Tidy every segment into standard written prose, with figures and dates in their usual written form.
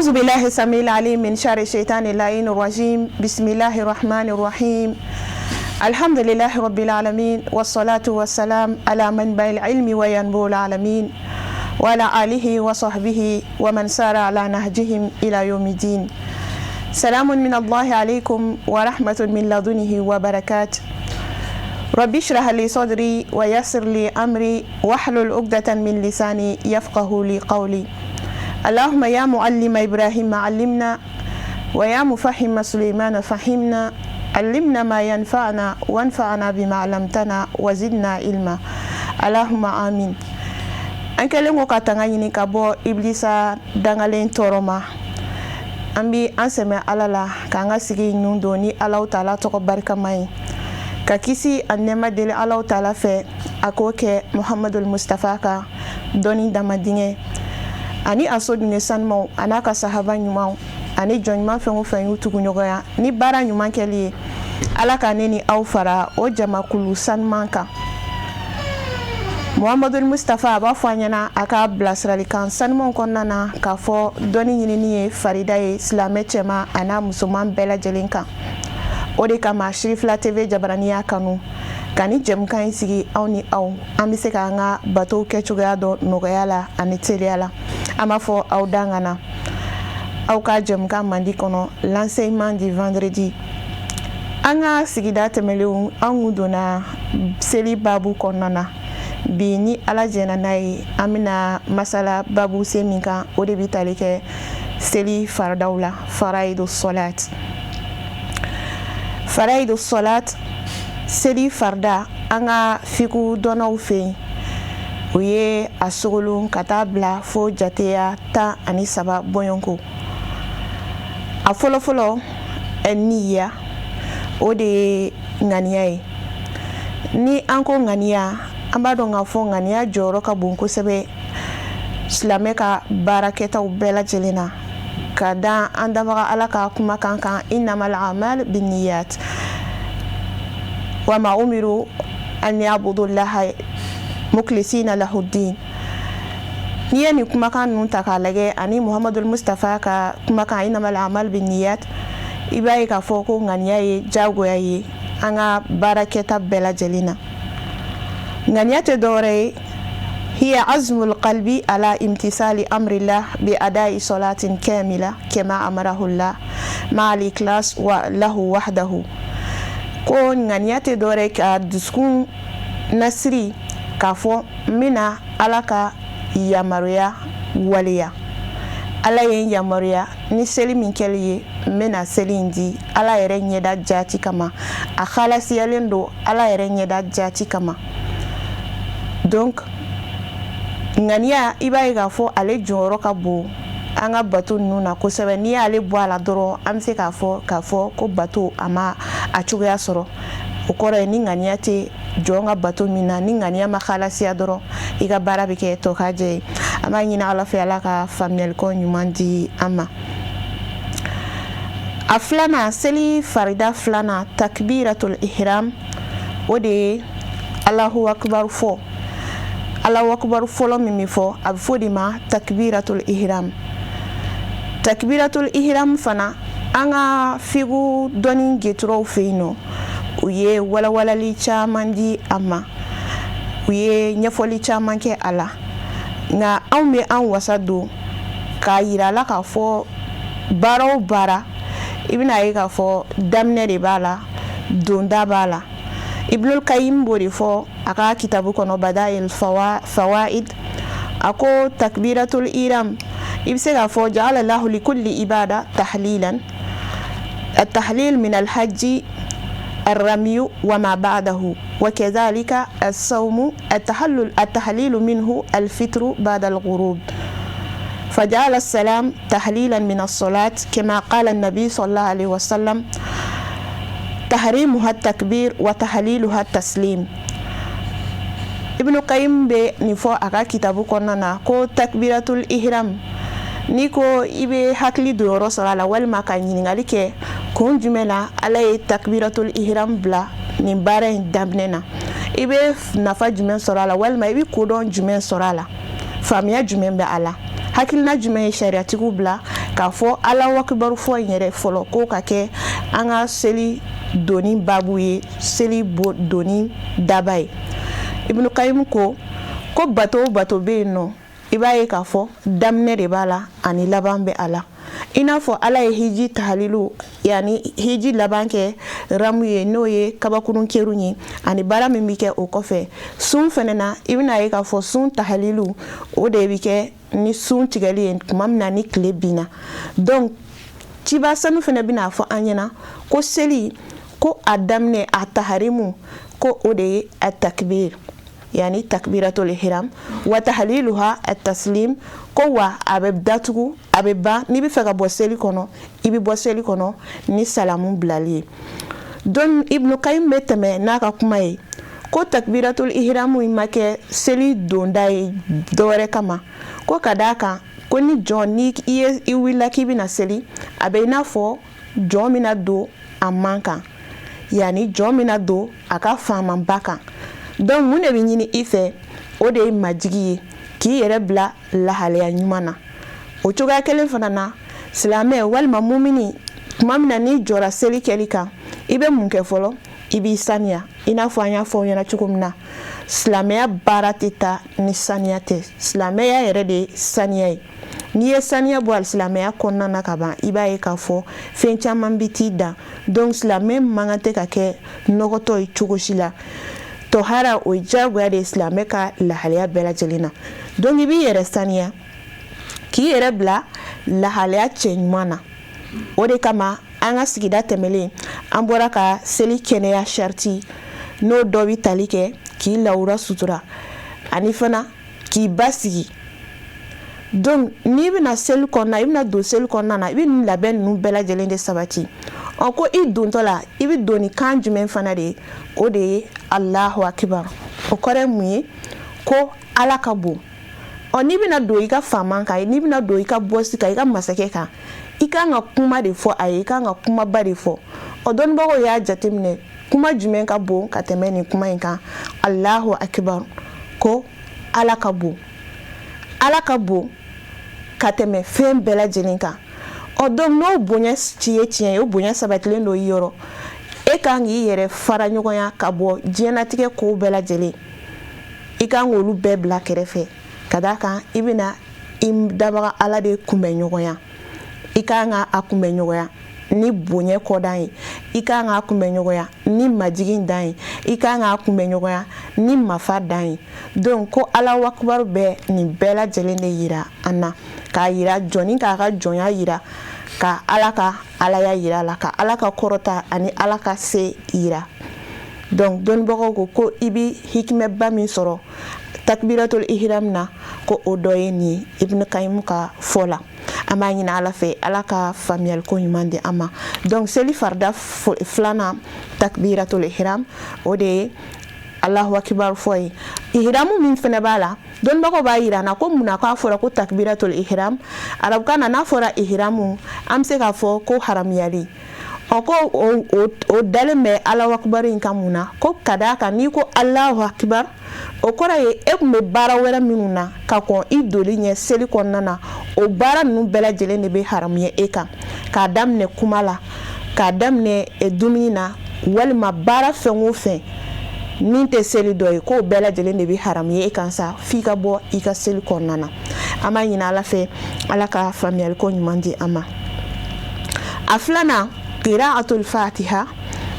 أعوذ بالله السميع العليم من شر الشيطان اللعين الرجيم. بسم الله الرحمن الرحيم. الحمد لله رب العالمين، والصلاة والسلام على منبع العلم وينبوع العالمين، وعلى آله وصحبه ومن سار على نهجهم إلى يوم الدين. سلام من الله عليكم ورحمة من لدنه وبركات. ربي اشرح لي صدري ويسر لي أمري واحلل عقدة من لساني يفقه لي قولي. اللهم يا معلم إبراهيم علمنا، ويا مفهم سليمان فهمنا، علمنا ما ينفعنا وانفعنا بما علمتنا وزدنا علما، اللهم آمين. An kɛlen ko ka tanga ɲini ka bɔ ibilisa dangalen tɔɔrɔ ma, an bi an sɛmɛ Ala la k'an ka sigi nun don ni Alahu Taala tɔgɔ barikama ye, ka kisi a nɛɛma deli Alahu Taala fɛ, a k'o kɛ Muhamadul Mustafa kan, dɔnni damadingɛ, ani a so dunge sanumaw, a n'a ka sahaba ɲumanw, ani jɔn ɲuman fɛn o fɛn y'u tugu ɲɔgɔnya ni baara ɲuman kɛli ye. Ala ka ne ni aw fara o jamakulu sanuman kan. Muhamadul Mustafa a b'a fɔ an ɲɛna a ka bilasiralikan sanumanw kɔnɔna na k'a fɔ dɔnni ɲinini ye farida ye silamɛ cɛman a n'a musoman bɛɛ lajɛlen kan. O de kama Sirifila TV jabarani y'a kanu ka ni jɛmukan in sigi aw ni aw, an bɛ se k'an ka batow kɛ cogoya dɔ nɔgɔya la ani teliya la. An b'a fɔ aw dan na aw ka jɛmukan mandi kɔnɔ, l'enseignement du vendredi. An ka sigida tɛmɛlenw, an kun donna seli babu kɔnɔna na. Bi, ni Ala jɛna n'a ye, an bɛna masala babu se min kan, o de bɛ tali kɛ seli faridaw la, faraidu solat. Faraidu solat, seli farida, an ka fiku dɔnnaw fɛ yen, u ye a sogolon ka taa bila fo jateya 13 bɔɲɔgɔnko. A fɔlɔfɔlɔ, niya, o de ye ŋaniya ye. Ni an ko ŋaniya, an b'a dɔn k'a fɔ ŋaniya jɔyɔrɔ ka bon kosɛbɛ silamɛ ka baarakɛtaw bɛɛ lajɛlen na, ka da an dabaga Ala ka kumakan kan: innamal amal binniyat wa ma umiru an yabudullaha mukhlisina lahu din. N'i ye nin kumakan ninnu ta k'a lajɛ, ani Muhamadul Mustafa ka kumakan innamal amal binniyat, i b'a ye k'a fɔ ko ŋaniya ye diyagoya ye an ka baarakɛta bɛɛ lajɛlen na. Ŋaniya tɛ dɔwɛrɛ ye: hiya azmul qalbi ala imtisali amrillah bi adai salatin kamila kama amarahullah ma al ikhlas wa lahu wahdahu. Ko ŋaniya tɛ dɔwɛrɛ ka dusukun nasiri k'a fɔ n bɛna Ala ka yamaruya waleya. Ala ye n yamaruya ni seli min kɛli ye, n bɛna seli in di Ala yɛrɛ ɲɛda jaati kama, a halasiyalen don Ala yɛrɛ ɲɛda jaati kama. Donc ŋaniya, i b'a ye k'a fɔ ale jɔyɔrɔ ka bon an ka bato ninnu na kosɛbɛ. N'i y'ale bɔ a la dɔrɔn, an bɛ se k'a fɔ ko bato a ma a cogoya sɔrɔ. O kɔrɔ ye, ni ŋaniya tɛ jɔn ka bato min na, ni ŋaniya ma halasiya dɔrɔn, i ka baara bɛ kɛ tɔ ka jɛ ye. An b'a ɲini Ala fɛ, Ala ka faamuyaliko ɲuman di an ma. A filanan, seli farida filanan, takbiratul ihram, o de ye Alahu akubaru fɔ. Alahu akubaru fɔlɔ min bɛ fɔ, a bɛ fɔ de ma takbiratul ihram. Takbiratul ihram fana, an ka figu dɔnni geturaw fɛ yen nɔ, u ye walawalali caman di a ma, u ye ɲɛfɔli caman kɛ a la. Nka anw bɛ an wasa don k'a yira a la k'a fɔ baara o baara, i bɛna ye k'a fɔ daminɛ de b'a la, donda b'a la. Ibnul Kayim b'o de fɔ a ka kitabu kɔnɔ, Bada'il Fawaid. A ko takbiratul ihram, i bɛ se k'a fɔ ja'ala lahu li kulli ibada tahlilan, التحليل من الحج الرمي وما بعده، وكذلك الصوم التحلل التحليل منه الفطر بعد الغروب، فجعل السلام تحليلا من الصلاة كما قال النبي صلى الله عليه وسلم: تحريمها التكبير وتحليلها التسليم. Ibn Qayyim bɛ nin fɔ a ka kitabu kɔnɔna na ko takbiratul ihram, n'i ko i bɛ hakili don yɔrɔ sɔrɔ a la, walima ka ɲininkali kɛ kun jumɛn na Ala ye takbiratul ihram bila nin baara in daminɛ na, i bɛ nafa jumɛn sɔrɔ a la, walima i bɛ kodɔn jumɛn sɔrɔ a la, faamuya jumɛn bɛ a la, hakilina jumɛn ye sariyatigiw bila K'a fɔ Alahu akibaru fɔ in yɛrɛ fɔlɔ, k'o ka kɛ an ka seli donni babu ye, seli donni daba ye. Ibnu Kayimu ko ko bato o bato bɛ yen nɔ, i b'a ye k'a fɔ daminɛ de b'a la ani laban bɛ a la. I n'a fɔ Ala ye hiji tahalilu, yani hiji laban kɛ ramu ye, n'o ye kabakurun kerun ye, ani baara min bɛ kɛ o kɔfɛ. Sun fɛnɛ na, i bɛna ye k'a fɔ sun tahalilu, o de bɛ kɛ ni sun tigɛli ye tuma min na ni tile binna. Donc ciba sanu fɛnɛ bɛna fɔ an ɲɛna ko seli, ko a daminɛ, a taharimu, ko o de ye a takbir, yani takbiratul ihram, wa tahliluha at-taslim, ko wa a bɛ datugu, a bɛ ban, n'i bɛ fɛ ka bɔ seli kɔnɔ, i bɛ bɔ seli kɔnɔ ni salamu bilali ye. Donc Ibnu Kayim bɛ tɛmɛ n'a ka kuma ye ko takbiratul ihram in ma kɛ seli donda ye dɔwɛrɛ kama, ko ka d'a kan ko ni jɔn ni i ye i wulila k'i bɛna seli, a bɛ i n'a fɔ jɔn bɛna don a man kan, yani jɔn bɛna don a ka faamaba kan. Donc mun de bɛ ɲini i fɛ? O de ye majigi ye, k'i yɛrɛ bila lahalaya ɲuman na. O cogoya kelen fana na, silamɛ walima mumini, tuma min na n'i jɔra seli kɛli kan, i bɛ mun kɛ fɔlɔ? I b'i saniya. I n'a fɔ an y'a fɔ aw ɲɛna cogo min na, silamɛya baara tɛ taa ni saniya tɛ. Silamɛya yɛrɛ de ye saniya ye. N'i ye saniya bɔ alisilamɛya kɔnɔna na ka ban, i b'a ye k'a fɔ fɛn caman bɛ t'i dan. Donc silamɛ man kan tɛ ka kɛ nɔgɔtɔ ye cogo si la. Tɔhara, o ye diyagoya de ye silamɛ ka lahalaya bɛɛ lajɛlen na. Donc i b'i yɛrɛ saniya k'i yɛrɛ bila lahalaya cɛ ɲuman na. O de kama an ka sigida tɛmɛlen, an bɔra ka seli kɛnɛya sariti, n'o dɔ bɛ tali kɛ k'i lawura sutura ani fana k'i basigi. Donc n'i bɛna seli kɔnɔna, i bɛna don seli kɔnɔna na, i bɛ nin labɛn ninnu bɛɛ lajɛlen de sabati. Ɔ, ko i dontɔ la, i bɛ don ni kan jumɛn fana de ye? O de ye Alahu akibar. O kɔrɔ ye mun ye? Ko Ala ka bon. Ɔ, n'i bɛna don i ka faama kan, n'i bɛna don i ka bɔsi kan, i ka masakɛ kan, i kan ka kuma de fɔ a ye, i kan ka kumaba de fɔ. Ɔ, dɔnnibagaw y'a jateminɛ, kuma jumɛn ka bon ka tɛmɛ nin kuma in kan? Alahu akibar, ko Ala ka bon, Ala ka bon ka tɛmɛ fɛn bɛɛ lajɛlen kan. Ɔ, donc n'o bonya ci ye tiɲɛ ye, o bonya sabatilen don i yɔrɔ, e kan k'i yɛrɛ fara ɲɔgɔnya ka bɔ diɲɛnatigɛ kow bɛɛ lajɛlen, i kan k'olu bɛɛ bila kɛrɛfɛ, ka d'a kan i bɛna i dabaga Ala de kunbɛn ɲɔgɔnya. I kan ka a kunbɛn ɲɔgɔnya ni bonya kɔdan ye, i kan k'a kunbɛn ɲɔgɔnya ni majigin dan ye, i kan k'a kunbɛn ɲɔgɔnya ni mafa dan ye. Donc ko Alahu akibaru bɛ nin bɛɛ lajɛlen de yira an na, k'a yira jɔnni k'a ka jɔnya yira, ka Ala ka alaya yira la, ka Ala ka kɔrɔta ani Ala ka se yira. Donc dɔnnibagaw ko ko i bɛ hikimɛba min sɔrɔ takbiratul ihram na, ko o dɔ ye nin ye, Ibn Kayimu ka fɔ la. An b'a ɲini Ala fɛ, Ala ka faamuyaliko ɲuman di an ma. Donc seli farida filanan, takbiratul ihram, o de ye Alahu akibaru fɔ ye. Ihramu min fana b'a la, dɔnnibagaw b'a yira an na ko munna k'a fɔra ko takbiratul ihram? Arabukan na, n'a fɔra ihramu, an bɛ se k'a fɔ ko haramuyali. Ɔ, ko o dalen bɛ Alahu akibaru in kan. Mun na? Ko ka d'a kan n'i ko Alahu akibaru, o kɔrɔ ye e tun bɛ baara wɛrɛ minnu na ka kɔn i doli ɲɛ seli kɔnɔna na, o baara ninnu bɛɛ lajɛlen de bɛ haramuya e kan, k'a daminɛ kuma la, k'a daminɛ dumuni na, walima baara fɛn o fɛn min tɛ seli dɔ ye, k'o bɛɛ lajɛlen de bɛ haramuya e kan sa f'i ka bɔ i ka seli kɔnɔna na. An b'a ɲini Ala fɛ, Ala ka faamuyaliko ɲuman di an ma. A filanan, qira'atul fatiha,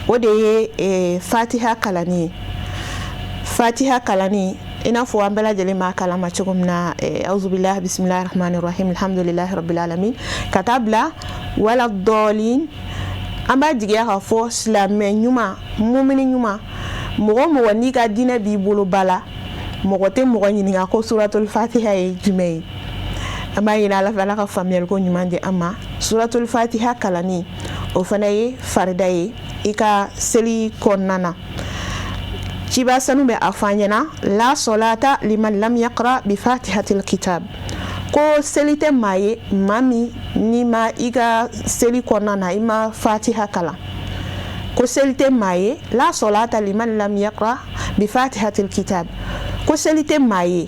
o de ye fatiha kalanni ye. Fatiha kalanni, i n'a fɔ an bɛɛ lajɛlen b'a kalama cogo min na, auzubillahi bisimilahi rahmani rahim, alhamdulillahi rabbil alamin, ka taa bila wala dɔɔlin. An b'a jigiya k'a fɔ silamɛ ɲuman, mumini ɲuman, mɔgɔ o mɔgɔ n'i ka diinɛ b'i bolo ba la, mɔgɔ tɛ mɔgɔ ɲininka ko suratul fatiha ye jumɛn ye. An b'a ɲini Ala fɛ, Ala ka faamuyaliko ɲuman di an ma. Suratul fatiha kalanni, o fana ye farida ye i ka seli kɔnɔna na. Ciba sanu bɛ a fɔ an ɲɛna: la solata liman lam yaqra bi fatihatil kitab, ko seli tɛ maa ye, maa min n'i ma i ka seli kɔnɔna na i ma fatiha kalan. Ko seli tɛ maa ye, la solata liman lam yaqra bi fatihatil kitab, ko seli tɛ maa ye,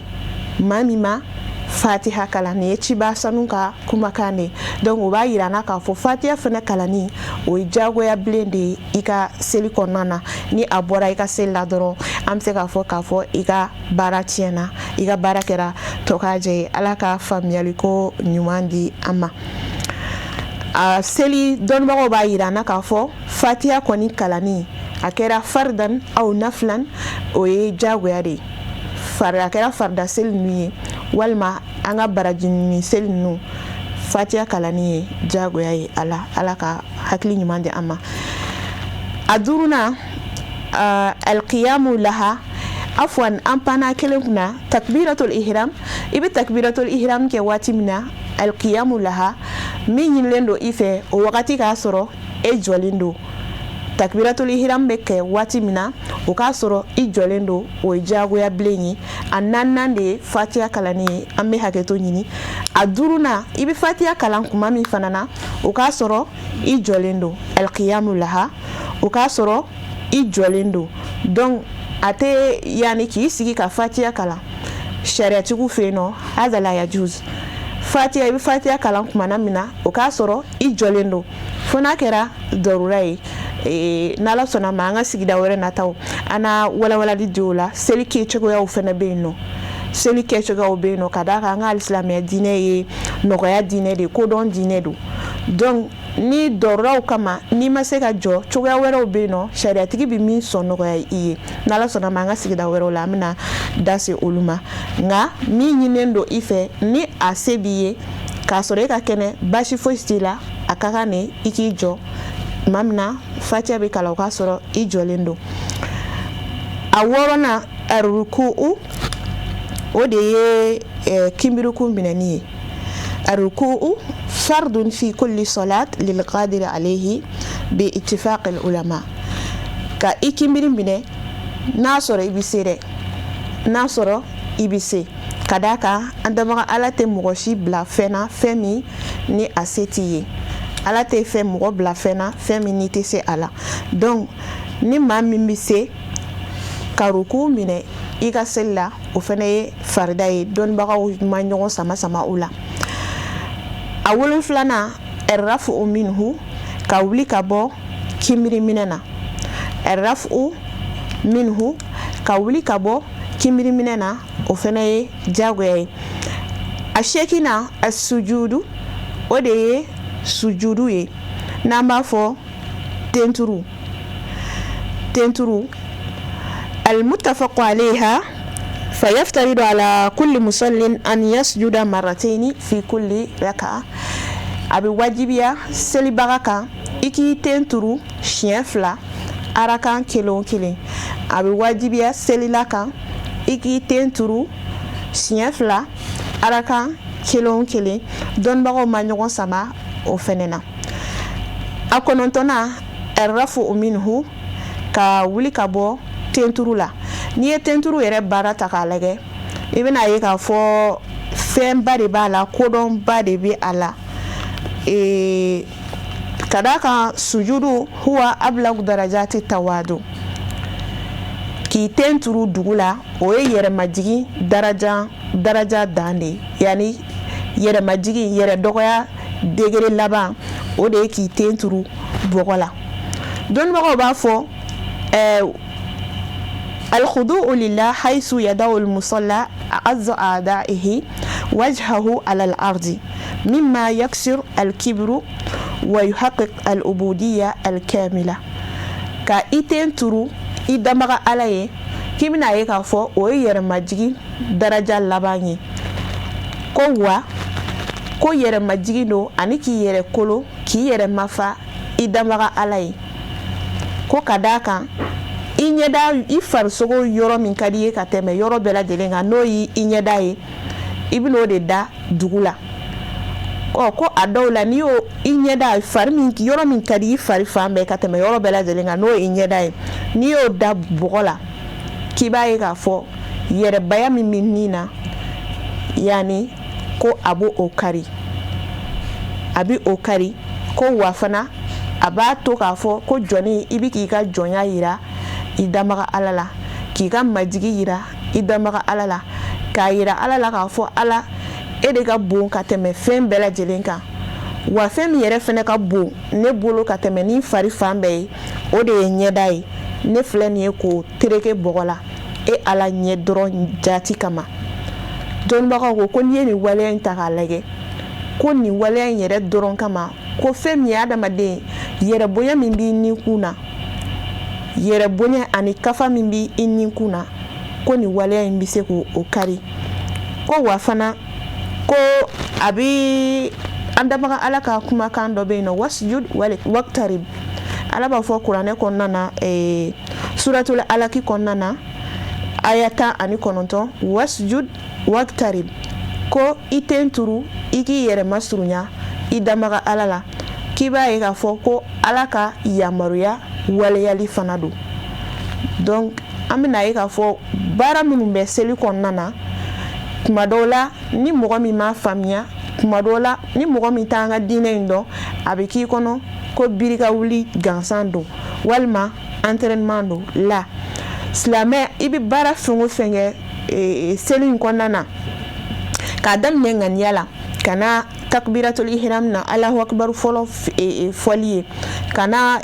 maa min ma Fatiha kalan. Nin ye ciba sanu ka kumakan de ye. Donc o b'a yira an na k'a fɔ fatiha fana kalanni, o ye jagoya bilen de ye i ka seli kɔnɔna na. Ni a bɔra i ka seli la dɔrɔn, an bɛ se k'a fɔ k'a fɔ i ka baara tiɲɛna, i ka baara kɛra tɔkajɛ ye. Ala ka faamuyali ko ɲuman di an ma. A seli dɔnnibagaw b'a yira an na k'a fɔ fatiha kɔni kalanni, a kɛra faridan aw nafilan, o ye jagoya de ye. A kɛra farida seli ninnu ye walima an ka baraji ɲini seli ninnu, fatiha kalanni ye jagoya ye. Ala ka hakili ɲuman di an ma. A duurunan, alqiyamu laha. Afwan, an panna kelen kunna, takbiratul ihram. I bɛ takbiratul ihram kɛ waati min na, alqiyamu laha, min ɲinilen don i fɛ o wagati, k'a sɔrɔ e jɔlen don. Takbiratul ihram bɛ kɛ waati min na, o k'a sɔrɔ i jɔlen don, o ye diyagoya bilen ye. A naaninan de ye fatiya kalanni ye, an bɛ hakɛto ɲini. A duurunan, i bɛ fatiya kalan kuma min fana na, o k'a sɔrɔ i jɔlen don. Alqiyamu laha, o k'a sɔrɔ i jɔlen don. Donc a tɛ yanni k'i sigi ka fatiya kalan sariyatigiw fɛ yen nɔ, haza la yajuz. Fatiya, i bɛ fatiya kalan kumana min na, o k'a sɔrɔ i jɔlen don, fo n'a kɛra darura ye. N'Ala sɔnna ma, an ka sigida wɛrɛ nataw, an na walawalali di o la. Seli kɛcogoyaw fana bɛ yen nɔ, seli kɛcogoyaw bɛ yen nɔ, ka d'a kan an ka alisilamɛya diinɛ ye nɔgɔya diinɛ de ye, kodɔn diinɛ don. Donc ni daruraw kama n'i ma se ka jɔ, cogoya wɛrɛw bɛ yen nɔ, sariyatigi bɛ min sɔn nɔgɔya i ye. N'Ala sɔnna ma, an ka sigida wɛrɛw la, an bɛna da se olu ma. Nka min ɲininen don i fɛ, ni a se b'i ye, k'a sɔrɔ e ka kɛnɛ, baasi foyi t'i la, a ka kan de i k'i jɔ tuma min na fatiya bɛ kalan, o k'a sɔrɔ i jɔlen don. A wɔɔrɔnan, aruku'u, o de ye kinbirikun minɛni ye. Aruku'u fardun fi kulli salat lil qadiri alayhi bi ittifaq al ulama. Ka i kinbiri minɛ, n'a sɔrɔ i bɛ se dɛ, n'a sɔrɔ i bɛ se, ka d'a kan an danbaga Ala tɛ mɔgɔ si bila fɛn na, fɛn min ni a se t'i ye. Ala tɛ fɛn mɔgɔ bila fɛn na, fɛn min n'i tɛ se a la. Donc ni maa min bɛ se ka ruku minɛ i ka seli la, o fana ye farida ye, dɔnnibagaw ma ɲɔgɔn sama sama o la. A wolonfilanan, arrafu minhu, ka wuli ka bɔ kinbiri minɛ na. Arrafu minhu, ka wuli ka bɔ kinbiri minɛ na, o fana ye jagoya ye. A seeginnan, asujudu, o de ye sujudu ye, n'an b'a fɔ tenturu. Tenturu almuttafaqu alayha, fayaftaridu ala kulli musallin an yasjuda marrataini fi kulli raka'a. A bɛ wajibiya selibaga kan i k'i ten turu siɲɛ fila arakan kelen o kelen. A bɛ wajibiya selila kan i k'i ten turu siɲɛ fila arakan kelen o kelen. Dɔnnibagaw ma ɲɔgɔn sama o fɛnɛ na. A kɔnɔntɔnnan, arrafu minhu, ka wuli ka bɔ tenturu la. N'i ye tenturu yɛrɛ baara ta k'a lajɛ, i bɛna ye k'a fɔ fɛnba de b'a la, kodɔnba de bɛ a la, ka d'a kan sujudu huwa ablagu darajati tawadu. K'i ten turu dugu la, o ye yɛrɛmajigin daraja dan de ye, yani yɛrɛmajigin, yɛrɛ dɔgɔya degré laban, o de ye k'i ten turu bɔgɔ la. Dɔnnibagaw b'a fɔ alkhudu'u lillah haythu yada'u almusalla a'azzu a'da'ihi wajhahu ala al-ardi mimma yaksir al-kibru wa yuhaqqiq al-ubudiyya al-kamila. Ka i ten turu i danbaga Ala ye, k'i bɛna ye k'a fɔ o ye yɛrɛmajigin daraja laban ye, ko wa ko yɛrɛmajigin don ani k'i yɛrɛ kolo, k'i yɛrɛ mafa i danbaga Ala ye, ko ka d'a kan i ɲɛda, i farisogo yɔrɔ min ka di i ye ka tɛmɛ yɔrɔ bɛɛ lajɛlen kan, n'o y'i ɲɛda ye, i bɛn'o de da dugu la. Ɔ ko a dɔw la, n'i y'o i ɲɛda fari min, yɔrɔ min ka di i fari fan bɛɛ ka tɛmɛ yɔrɔ bɛɛ lajɛlen kan, n'o ye i ɲɛda ye, n'i y'o da bɔgɔ la, k'i b'a ye k'a fɔ yɛrɛbaya min bɛ nin na, yani ko a b'o o kari, a bɛ o kari, ko wa fana a b'a to k'a fɔ ko jɔnni, i bɛ k'i ka jɔnya yira i danbaga Ala la, k'i ka majigi yira i danbaga Ala la, k'a yira Ala la k'a fɔ Ala E de ka bon ka tɛmɛ fɛn bɛɛ lajɛlen kan, wa fɛn min yɛrɛ fɛnɛ ka bon ne bolo ka tɛmɛ ni fari fan bɛɛ ye, o de ye ɲɛda ye. Ne filɛ nin ye k'o tereke bɔgɔ la e Ala ɲɛ dɔrɔn jati kama. Dɔnnibagaw ko ko n'i ye nin waleya in ta k'a lajɛ, ko nin waleya in yɛrɛ dɔrɔn kama, ko fɛn min ye adamaden yɛrɛ bonya min b'i nikun na, yɛrɛ bonya ani kafa min b'i nikun na, ko nin waleya in bɛ se k'o kari. Ko wa fana ko a bɛ an dabaga Ala ka kumakan dɔ bɛ yen nɔ, wasjud waqtarib. Ala b'a fɔ kuranɛ kɔnɔna na, suratul alaki kɔnɔna na, aya 19, wasjud waqtarib, ko i ten turu, i k'i yɛrɛ masurunya i damaga Ala la. K'i b'a ye k'a fɔ ko Ala ka yamaruya waleyali fana don. Donc an bɛna ye k'a fɔ baara minnu bɛ seli kɔnɔna na, tuma dɔw la ni mɔgɔ min m'a faamuya, tuma dɔw la ni mɔgɔ min t'an ka diinɛ in dɔn, a bɛ k'i kɔnɔ ko biri ka wuli gansan don walima entraînement don. La silamɛ, i bɛ baara fɛn o fɛn kɛ seli in kɔnɔna na, k'a daminɛ ŋaniya la ka na takbiratul ihram na, Alahu akibaru fɔlɔ fɔli ye, ka na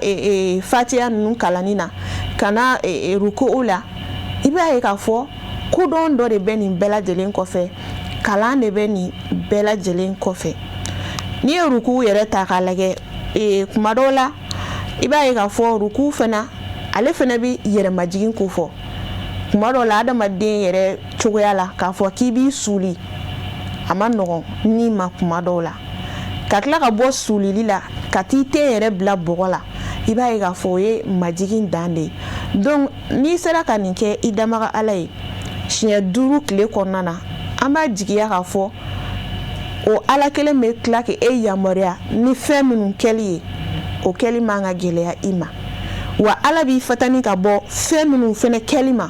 fatiya ninnu kalanni na, ka na ruku'u la, i b'a ye k'a fɔ kodɔn dɔ de bɛ nin bɛɛ lajɛlen kɔfɛ, kalan de bɛ nin bɛɛ lajɛlen kɔfɛ. N'i ye ruku yɛrɛ ta k'a lajɛ, kuma dɔw la i b'a ye k'a fɔ ruku fana, ale fana bɛ yɛrɛmajigin ko fɔ. Kuma dɔw la, adamaden yɛrɛ cogoya la, k'a fɔ k'i b'i suuli, a ma nɔgɔn ni ma. Kuma dɔw la, ka tila ka bɔ suulili la ka t'i ten yɛrɛ bila bɔgɔ la, i b'a ye k'a fɔ o ye majigin dan de ye. Donc n'i sera ka nin kɛ i damaga Ala ye siɲɛ 5 tile kɔnɔna na, an b'a jigiya k'a fɔ o Ala kelen bɛ tila k'e yamaruya ni fɛn minnu kɛli ye, o kɛli man ka gɛlɛya i ma. Wa Ala b'i fatani ka bɔ fɛn minnu fɛnɛ kɛli ma,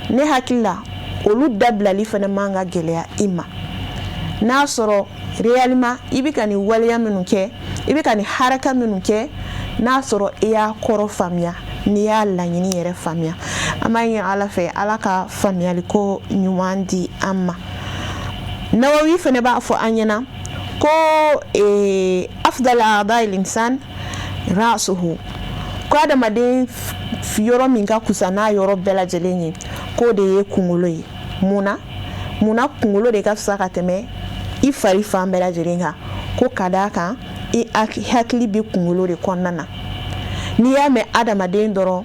ne hakili la olu dabilali fɛnɛ man ka gɛlɛya i ma, n'a sɔrɔ réellement i bɛ ka nin waleya minnu kɛ, i bɛ ka nin haraka minnu kɛ, n'a sɔrɔ i y'a kɔrɔ faamuya, n'i y'a laɲini yɛrɛ faamuya. An b'a ɲini Ala fɛ, Ala ka faamuyali ko ɲuman di an ma. Nawawi fɛnɛ b'a fɔ an ɲɛna ko afdal a'da'il insan ra'suhu, ko adamaden yɔrɔ min ka kusa n'a yɔrɔ bɛɛ lajɛlen ye, k'o de ye kunkolo ye. Mun na? Mun na kunkolo de ka fisa ka tɛmɛ i fari fan bɛɛ lajɛlen kan? Ko ka d'a kan i hakili bɛ kunkolo de kɔnɔna na. N'i y'a mɛn adamaden dɔrɔn,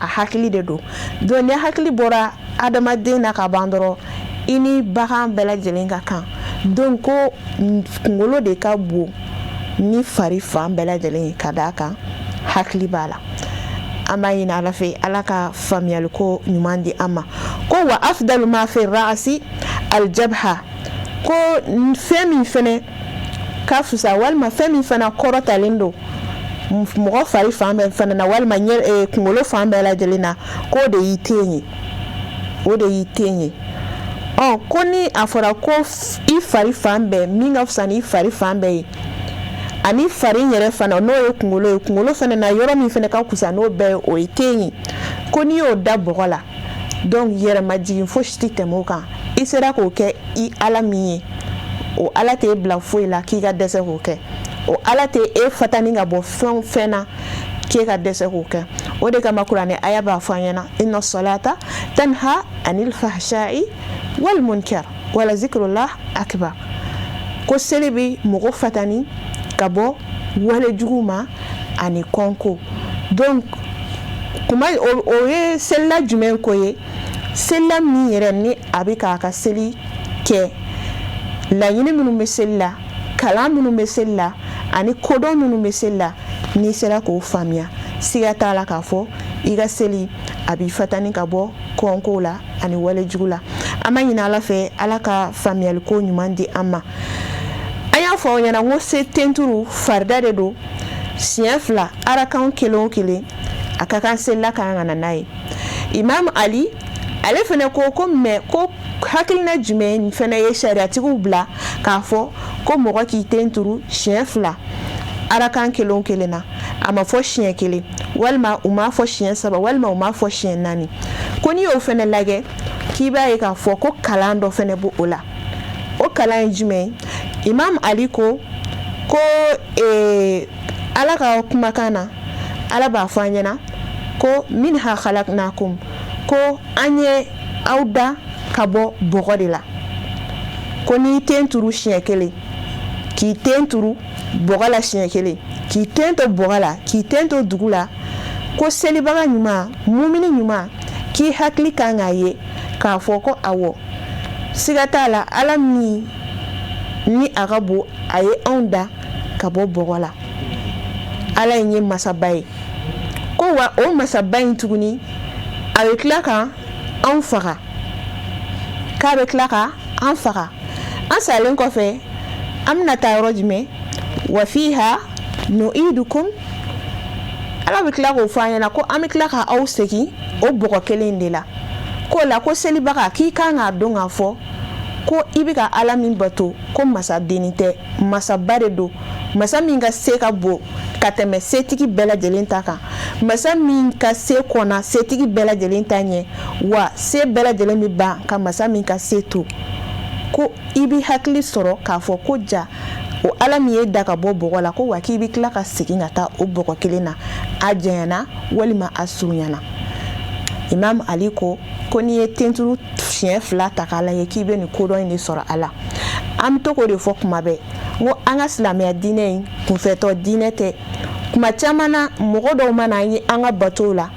a hakili de don. Donc ni hakili bɔra adamaden na ka ban dɔrɔn, i ni bagan bɛɛ lajɛlen ka kan. Donc ko kunkolo de ka bon ni fari fan bɛɛ lajɛlen ye, ka d'a kan hakili b'a la. An b'a ɲini Ala fɛ, Ala ka faamuyaliko ɲuman di an ma. Ko wa afdalu ma fi ra'si aljabha, ko fɛn min fɛnɛ ka fisa walima fɛn min fana kɔrɔtalen don mɔgɔ fari fan bɛɛ fana na, walima ɲɛ kunkolo fan bɛɛ lajɛlen na, k'o de y'i ten ye, o de y'i ten ye. Ɔ ko ni a fɔra ko i fari fan bɛɛ min ka fisa ni fari fan bɛɛ ye, ani fari yɛrɛ fana n'o ye kunkolo ye, kunkolo fana na yɔrɔ min fana ka fisa n'o bɛɛ ye, o ye ten ye. Ko n'i y'o da bɔgɔ la, donc yɛrɛmajigin fosi tɛ tɛmɛ o kan. I sera k'o kɛ i Ala min ye, o Ala t'e bila foyi la k'i ka dɛsɛ k'o kɛ. O Ala tɛ e fatani ka bɔ fɛn o fɛn na k'e ka dɛsɛ k'o kɛ. O de kama kuranɛ aya b'a fɔ an ɲɛna, inna salata tanha anil fahsha'i wal munkar wala zikrullah akbar, ko seli bɛ mɔgɔ fatani ka bɔ wale jugu ma ani kɔnko. Donc kuma o ye selila jumɛn ko ye? Selila min yɛrɛ ni a bɛ k'a ka seli kɛ, laɲini minnu bɛ seli la, kalan minnu bɛ seli la, ani kodɔn minnu bɛ seli la, n'i sera k'o faamuya, siga t'a la k'a fɔ i ka seli a b'i fatani ka bɔ kɔnko la ani wale jugu la. An b'a ɲini Ala fɛ, Ala ka faamuyaliko ɲuman di an ma. An y'a fɔ aw ɲɛna ko se tenturu farida de don siɲɛ 2, arakan kelen o kelen a ka kan selila ka kan ka na n'a ye. Imam Ali, ale fana ko ko mais ko hakilina jumɛn fana ye sariyatigiw bila k'a fɔ ko mɔgɔ k'i ten turu siɲɛ 2 arakan kelen o kelen na? A ma fɔ siɲɛ 1, walima u m'a fɔ siɲɛ 3, walima u m'a fɔ siɲɛ 4. Ko n'i y'o fana lajɛ, k'i b'a ye k'a fɔ ko kalan dɔ fana b'o la. O kalan ye jumɛn ye? Imam Ali ko Ala ka kumakan na, Ala b'a fɔ an ɲɛna ko minha khalaqnakum, ko an ye aw da ka bɔ bɔgɔ de la. Ko n'i ten turu siɲɛ kelen, k'i ten turu bɔgɔ la siɲɛ kelen, k'i ten to bɔgɔ la, k'i ten to dugu la, ko selibaga ɲuman, mumini ɲuman, k'i hakili kan k'a ye k'a fɔ ko awɔ, siga t'a la, Ala min ni a ka bon, a ye anw da ka bɔ bɔgɔ la, Ala in ye masaba ye. Ko wa o masaba in tuguni, a bɛ tila ka anw faga, k'a bɛ tila ka an faga. An salen kɔfɛ, an bɛna taa yɔrɔ jumɛn? Wa fiha nu'idukum, Ala bɛ tila k'o fɔ an ɲɛna ko an bɛ tila ka aw segin o bɔgɔ kelen de la. K'o la, ko selibaga, k'i kan k'a dɔn k'a fɔ ko i bɛ ka Ala min bato, ko masadennin tɛ, masaba de don, masa min ka se ka bon ka tɛmɛ setigi bɛɛ lajɛlen ta kan, masa min ka se kɔnna setigi bɛɛ lajɛlen ta ɲɛ, wa se bɛɛ lajɛlen bɛ ban ka masa min ka se to. Ko i bɛ hakili sɔrɔ k'a fɔ ko ja, o Ala min ye da ka bɔ bɔgɔ la, ko wa k'i bɛ tila ka segin ka taa o bɔgɔ kelen na, a janyana walima a surunyana. Imam Ali ko n'i ye tenturu siɲɛ fila ta k'a lajɛ, k'i bɛ nin kodɔn in de sɔrɔ a la. An bɛ to k'o de fɔ kuma bɛɛ, n ko an ka silamɛya diinɛ in kunfɛtɔ diinɛ tɛ. Kuma caman na, mɔgɔ dɔw mana an ye an ka batow la,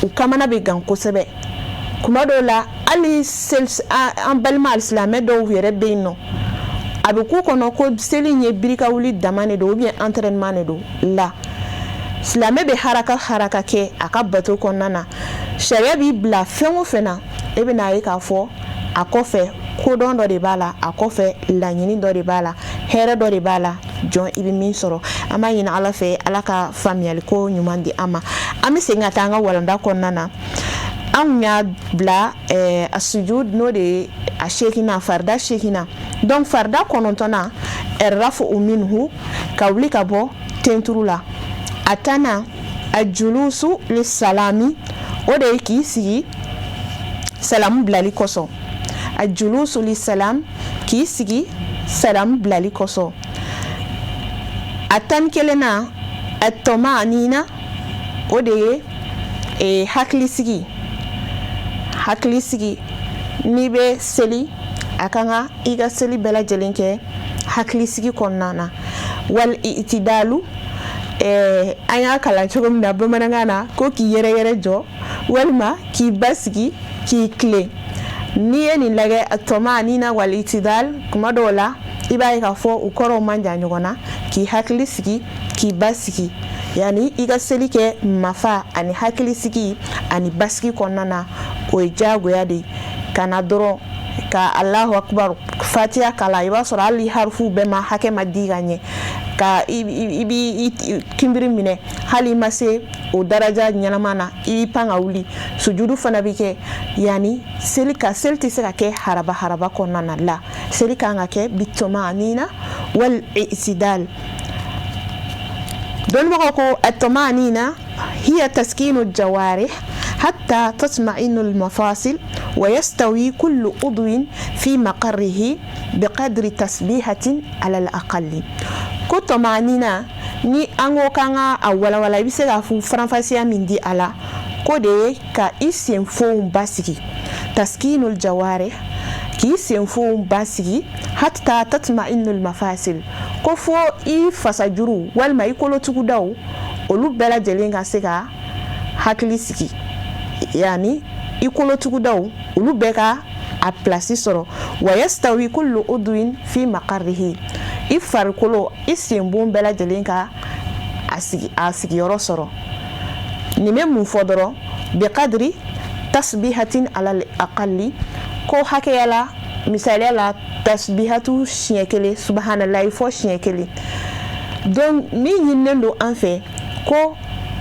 u kamana bɛ gan kosɛbɛ. Kuma dɔw la, hali an balima alisilamɛ dɔw yɛrɛ bɛ yen nɔ, a bɛ k'u kɔnɔ ko seli in ye birikawuli dama de don ou bien entraînement de don. La silamɛ bɛ haraka haraka kɛ a ka bato kɔnɔna na, sariya b'i bila fɛn o fɛn na, e bɛna ye k'a fɔ a kɔfɛ kodɔn dɔ de b'a la, a kɔfɛ laɲini dɔ de b'a la, hɛrɛ dɔ de b'a la jɔn i bɛ min sɔrɔ. An b'a ɲini Ala fɛ, Ala ka faamuyaliko ɲuman di an ma. An bɛ segin ka taa an ka walanda kɔnɔna na. An kun y'a bila a sujud, n'o de ye a seeginna, farida seeginna. Donc farida kɔnɔntɔnna, rafu minhu, ka wuli ka bɔ tenturu la. A tanna, a julusu li salami, o de ye k'i sigi salamu bilali kosɔn. A julusu li salam, k'i sigi salamu bilali kosɔn. A 11nan, a tɔmanina, o de ye hakilisigi. Hakilisigi, n'i bɛ seli, a kan ka i ka seli bɛɛ lajɛlen kɛ hakilisigi kɔnɔna na. Wal itidalu, an y'a kalan cogo min na bamanankan na, ko k'i yɛrɛ yɛrɛ jɔ walima k'i basigi, k'i tilen. N'i ye nin lajɛ, tɔmanina wal itidal, kuma dɔw la i b'a ye k'a fɔ u kɔrɔw man jan ɲɔgɔn na. K'i hakili sigi, k'i basigi, yani i ka seli kɛ mafa ani hakilisigi ani basigi kɔnɔna na, o ye diyagoya de ye. Ka na dɔrɔn ka Alahu akubar, fatiya kalan, i b'a sɔrɔ hali harufuw bɛɛ ma hakɛ ma di ka ɲɛ, ka i b'i kinbiri minɛ, hali i ma se o daraja ɲɛnama na, i b'i pan ka wuli, sujudu fana bɛ kɛ. Yani seli ka seli tɛ se ka kɛ haraba haraba kɔnɔna na. La seli kan ka kɛ bitomanina wal itidal. Dɔnnibagaw ko atomanina hiya taskinu jawarih hatta tatma'innu al-mafasil wa yastawi kullu udwin fi maqarrihi biqadri tasbihatin ala al-aqalli. Ko tomanina, ni an ko k'an ka a walawala, i bɛ se k'a fɔ faranfasiya min di a la, ko de ye ka i senfonw basigi, taskinul jawarih, k'i senfonw basigi, hatta tatma'innul mafasil, ko fo i fasajuru walima i kolotugudaw, olu bɛɛ lajɛlen ka se ka hakili sigi, yani i kolotugudaw, olu bɛɛ ka a pilasi sɔrɔ, wa yastawi kullu udwin fi maqarrihi, i farikolo, i senbon bɛɛ lajɛlen ka a sigiyɔrɔ sɔrɔ. Nin bɛ mun fɔ dɔrɔn? Biqadri tasbihatin alal aqalli, ko hakɛya la, misaliya la, tasbihatu siɲɛ kelen, subahanallahi fɔ siɲɛ kelen. Donc min ɲininen don an fɛ, ko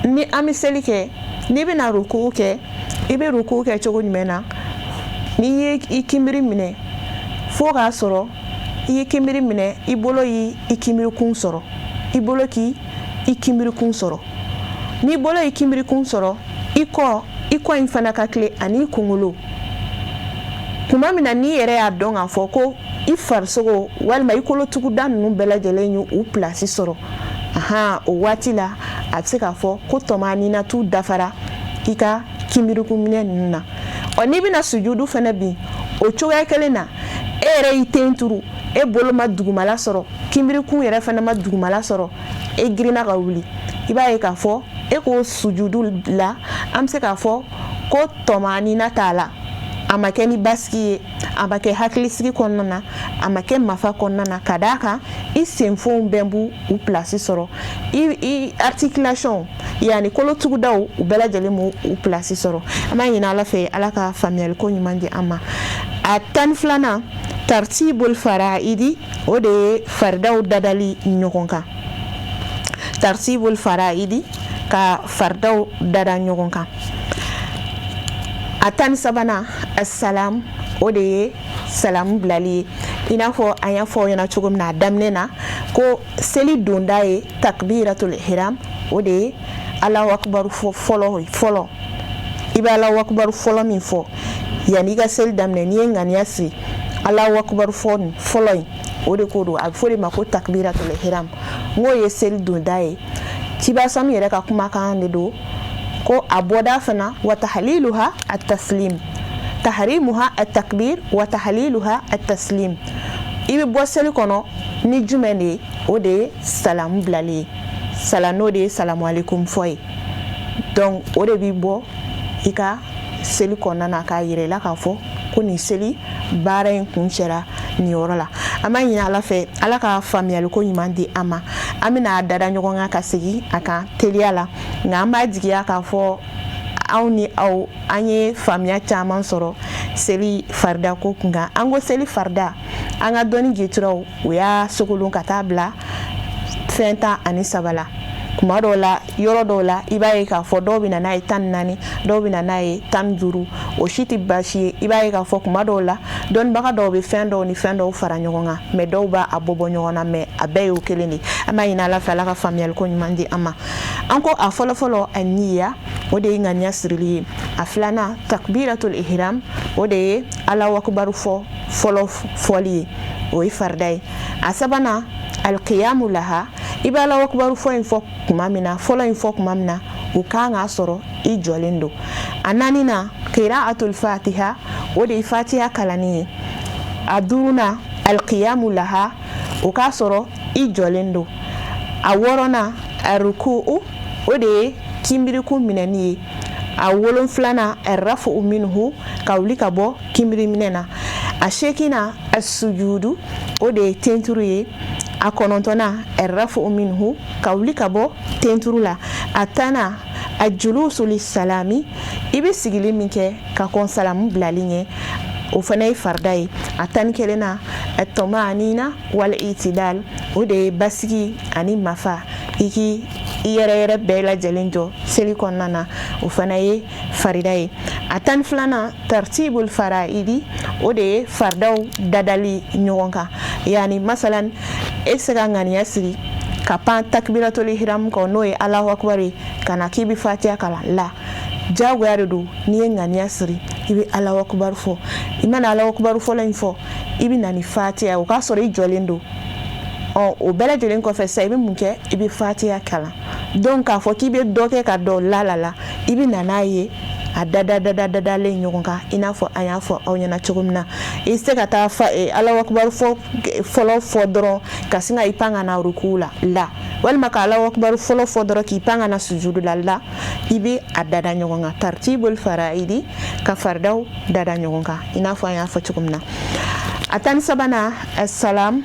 ni an bɛ seli kɛ, n'i bɛna ruku kɛ, i bɛ ruku kɛ cogo jumɛn na? N'i ye i kinbiri minɛ, fo k'a sɔrɔ i ye kinbiri minɛ, i bolo y'i kinbirikun sɔrɔ, i bolo k'i i kinbirikun sɔrɔ. N'i bolo y'i kinbirikun sɔrɔ, i kɔ in fana ka tilen ani i kunkolo. Tuma min na n'i yɛrɛ y'a dɔn k'a fɔ ko I farisogo walima i kolotuguda ninnu bɛɛ lajɛlen ye u pilasi sɔrɔ, ahan, o waati la a bɛ se k'a fɔ ko tɔmaninatu dafara i ka kinbirikunminɛ ninnu na. Ɔ, n'i bɛna sujudu fana bin, o cogoya kelen na, e yɛrɛ y'i ten turu, e bolo ma dugumala sɔrɔ, kinbirikun yɛrɛ fana ma dugumala sɔrɔ, e girinna ka wuli, i b'a ye k'a fɔ e k'o sujudu la, an bɛ se k'a fɔ ko tɔmanina t'a la. A ma kɛ ni basigi ye, a ma kɛ hakilisigi kɔnɔna na, a ma kɛ mafa kɔnɔna na, ka d'a kan i senfonw bɛɛ b'u u pilasi sɔrɔ, i articulation, yani kolotugudaw, u bɛɛ lajɛlen b'u u pilasi sɔrɔ. An b'a ɲini Ala fɛ, Ala ka faamuyaliko ɲuman di an ma. A 12nan, tartibul faraidi, o de ye faridaw dadali ɲɔgɔn kan. Tartibul faraidi, ka faridaw dada ɲɔgɔn kan. A 13nan, assalam, o de ye salamu bilali ye. I n'a fɔ an y'a fɔ aw ɲɛna cogo min na a daminɛ na, ko seli donda ye takbiratul ihram, o de ye Alahu akubaru fɔlɔ fɔlɔ. I bɛ Alahu akubaru fɔlɔ min fɔ yanni i ka seli daminɛ, n'i ye ŋaniya siri, Alahu akubaru fɔlɔ in, o de ko don, a bɛ fɔ o de ma ko takbiratul ihram. N k'o ye seli donda ye. Ciba sami yɛrɛ ka kumakan de don ko a bɔda fana, wa tahliluha at-taslim, tahrimuha at-takbir wa tahliluha at-taslim. I bɛ bɔ seli kɔnɔ ni jumɛn de ye? O de ye salamu bilali ye, sala n'o de ye salamu aleykum fɔ ye. Donc o de b'i bɔ i ka seli kɔnɔna na k'a yira i la k'a fɔ ko nin seli baara in kuncɛra nin yɔrɔ la. An b'a ɲini Ala fɛ, Ala ka faamuyaliko ɲuman di an ma. An bɛna a dada ɲɔgɔn kan ka segin a kan teliya la, nka an b'a jigiya k'a fɔ anw ni aw, an ye faamuya caman sɔrɔ seli farida ko kun kan. An ko seli farida, an ka dɔnni jituraw, u y'a sogolon ka taa bila fɛn 13 la. Kuma dɔw la, yɔrɔ dɔw la, i b'a ye k'a fɔ dɔw bɛ na n'a ye 14, dɔw bɛ na n'a ye 15. O si tɛ baasi ye. I b'a ye k'a fɔ kuma dɔw la, dɔnnibaga dɔw bɛ fɛn dɔw ni fɛn dɔw fara ɲɔgɔn kan, mais dɔw b'a bɔ bɔ ɲɔgɔn na, mais a bɛɛ y'o kelen de. An b'a ɲini Ala fɛ, Ala ka faamuyaliko ɲuman di an ma. An ko a fɔlɔfɔlɔ, aniya, o de ye ŋaniya sirili ye. A filanan, takbiratul ihram, o de ye Alahu akubaru fɔ fɔlɔ fɔli ye, o ye farida ye. A sabanan, alqiyamu laha, i bɛ Alahu akubaru fɔ in fɔ kuma min na, fɔlɔ in fɔ kuma min na, o kan k'a sɔrɔ i jɔlen don. A naaninan, qira'atul fatiha, o de ye fatiha kalanni ye. A duurunan, alqiyamu laha, o k'a sɔrɔ i jɔlen don. A wɔɔrɔnan, aruku'u, o de ye kinbirikun minɛni ye. A wolonfilanan, arrafu minhu, ka wuli ka bɔ kinbiri minɛ na. A seeginnan, asujudu, o de ye tenturu ye. A kɔnɔntɔnnan, arrafu minhu, ka wuli ka bɔ tenturu la. A tannan, a julusu li salami, i bɛ sigili min kɛ ka kɔn salamu bilali ɲɛ, o fana ye farida ye. A 11nan, at-tumanina wal itidal, o de ye basigi ani mafa, i k'i i yɛrɛ yɛrɛ bɛɛ lajɛlen jɔ seli kɔnɔna na, o fana ye farida ye. A 12nan, tartibul faraidi, o de ye faridaw dadali ɲɔgɔn kan. Yani masalan, e bɛ se ka ŋaniya siri ka pan takbiratul ihram kɔ, n'o ye Alahu akubar ye, ka na k'i bɛ fatiya kalan la, diyagoya de don. N'i ye ŋaniya siri, i bɛ Alahu akubar fɔ. I mana Alahu akubar fɔlɔ in fɔ, i bɛ na ni fatiya, o k'a sɔrɔ i jɔlen don. Ɔ, o bɛɛ lajɛlen kɔfɛ sisan, i bɛ mun kɛ? I bɛ fatiya kalan. Donc k'a fɔ k'i bɛ dɔ kɛ ka dɔ la la la, i bɛ na n'a ye a dada dada dadalen ɲɔgɔn kan, i n'a fɔ an y'a fɔ aw ɲɛna cogo min na. I tɛ se ka taa fa Alahu akubar fɔ fɔlɔ fɔ dɔrɔn ka sin ka i pan ka na ruku la la, walima ka Alahu akubar fɔlɔ fɔ dɔrɔn k'i pan ka na sujudu la la. I bɛ a dada ɲɔgɔn kan, tartibul faraidi, ka faridaw dada ɲɔgɔn kan, i n'a fɔ an y'a fɔ cogo min na. A 13nan, salam,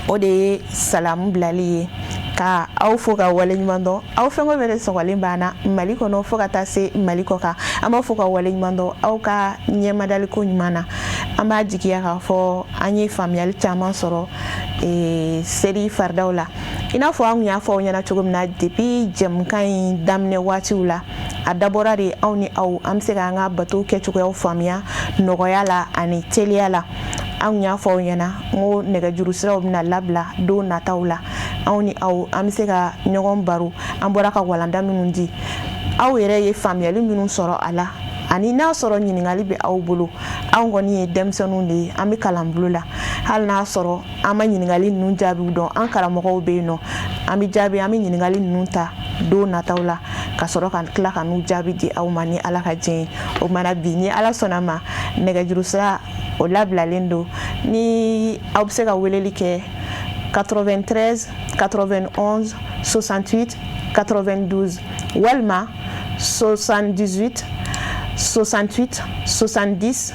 o de ye salamu bilali ye. Ka aw fo ka waleɲuman dɔn, aw fɛn o fɛn de sɔgɔlen b'an na Mali kɔnɔ fo ka taa se Mali kɔ kan, an b'a fɔ ka waleɲuman dɔn aw ka ɲɛmadaliko ɲuman na. An b'a jigiya k'a fɔ an ye faamuyali caman sɔrɔ seli faridaw la. I n'a fɔ an y'a fɔ aw ɲɛna cogo min na depuis jɛmukan in daminɛ waatiw la, a dabɔra de anw ni aw, an bɛ se k'an ka bato kɛcogoyaw faamuya nɔgɔya la ani teliya la. Anw y'a fɔ aw ɲɛna n ko nɛgɛjuru siraw bɛna labila don nataw la, anw ni aw, an bɛ se ka ɲɔgɔn baro. An bɔra ka walanda minnu di, aw yɛrɛ ye faamuyali minnu sɔrɔ a la, ani n'a sɔrɔ ɲininkali bɛ aw bolo, anw kɔni ye denmisɛnninw de ye, an bɛ kalanbolo la. Hali n'a sɔrɔ an ma ɲininkali ninnu jaabiw dɔn, an karamɔgɔw bɛ yen nɔ, an bɛ jaabi, an bɛ ɲininkali ninnu ta don nataw la ka sɔrɔ ka tila ka n'u jaabi di aw ma ni Ala ka diɲɛ ye. O mana bi, ni Ala sɔnna ma, nɛgɛjuru sira o labilalen don, ni aw bɛ se ka weleli kɛ 93 91 68 92 walima 78 68 70